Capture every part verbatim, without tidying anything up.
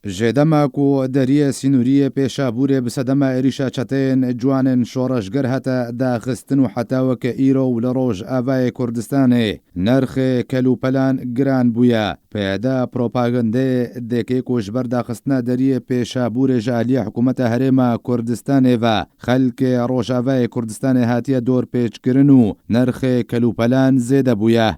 Ji dema ku deriyê sînorî yê Pêşabûrê bi sedema êrîşa çeteyên ciwanên şoreşger hate daxistin û heta weke îro û li Rojavayê Kurdistanê nerxê kelûpelan giran bûye. P Y D propagandeyê dike ku ji ber daxistina deriyê Pêşabûrê ji aliyê hikûmeta Herêma Kurdistanê ve xelkê Rojavayê Kurdistanê hatiye dorpêçkirin û nerxê kelûpelan zêde bûye.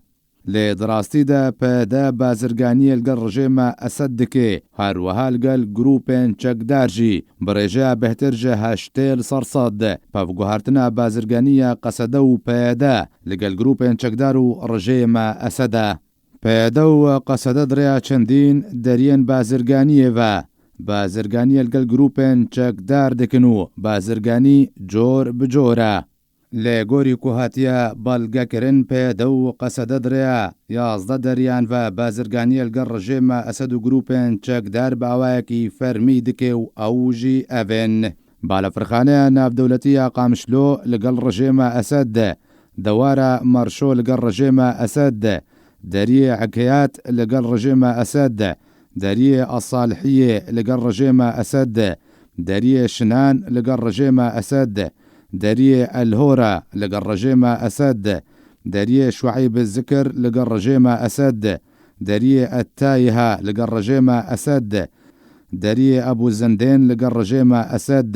Lê di rastî de P Y D bazirganiyê li gel rejêma Esed dike, her wiha li gel grûpên çekdar jî bi rêjeya bêhtir ji heştê li ser sed. Pevguhertina bazirganî ya Qesede û P Y D li gel grûpên çekdar û rejêma Esed e. P Y D û Qesede di rêya çendîn deriyên bazirganiyê ve bazirganiyê li gel grûpên çekdar dikin û bazirganî cor bi cor e. Lê gorî ku hatiye belgekirin, P Y D û Qesede di rêya yazdeh deriyan ve bazirganiyê li gel rejêma Esed û grûpên çekdar bi awayekî fermî dike û ew jî ev in: Balafirxaneya Navdewletî ya Qamişlo li gel rejêma Esed, Dewara Merşo li gel rejêma Esed, Deriyê Ekeyat li gel rejêma Esed, Deriyê Esalihiyê li gel rejêma Esed, Deriyê Şinan li gel rejêma Esed, Deriyê Elhora li gel rejêma Esed, Deriyê Şueyb Zikir li gel rejêma Esed, Deriyê Etayiha li gel rejêma Esed, Deriyê Ebû Zindên li gel rejêma Esed,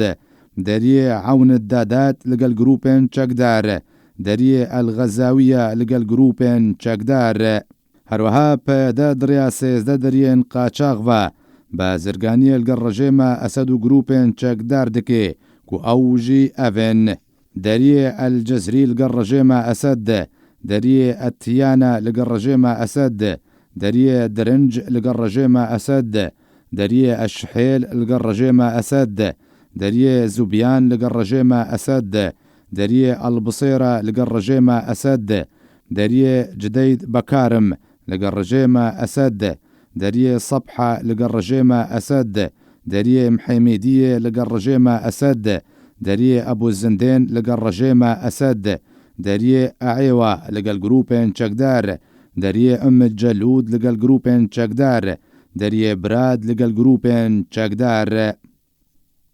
Deriyê Ewn Dadat li gel grûpên çekdar, Deriyê El Xezawiya li gel grûpên çekdar. Her wiha P Y D di rêya sêzdeh deriyên qaçax ve bazirganiyê li gel rejêma Esed û grûpên çekdar dike ku ew jî ev in: Deriyê El Cizrî li gel rejêma Esed, Deriyê Etiyana li gel rejêma Esed, Deriyê Dirinc li gel rejêma Esed, Deriyê Eşhêl li gel rejêma Esed, Deriyê Zubyan li gel rejêma Esed, Deriyê Elbisêra li gel rejêma Esed, Deriyê Cideyd Bekarim li gel rejêma Esed, Deriyê Sebha li gel rejêma Esed, Deriyê Mihêmîdiyê li gel rejêma Esed, Deriyê Ebû Zindên li gel rejêma Esed, Deriyê Eêwa li gel grûpên çekdar, Deriyê Umm Celûd li gel grûpên çekdar, Deriyê Birad li gel grûpên çekdar.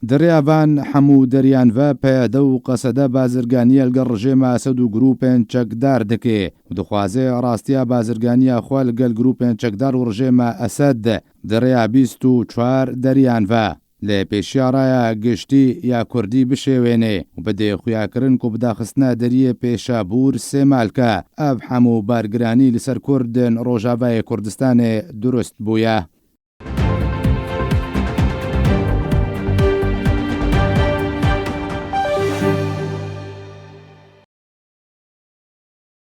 Di rêya van hemû deriyan ve P Y D û Qesede bazirganiyê li gel rejêma Esed û grûpên çekdar dike û dixwaze rastiya bazirganiya xwe li gel grûpên çekdar û rejêma Esed di rêya bîst û çar deriyan ve li pêşiya raya giştî ya kurdî bişêwêne û bide xuyakirin ku bi daxistina deriyê Pêşabûr Sêmalke ev hemû bargiranî li ser kurdên Rojavayê Kurdistanê durust bûye.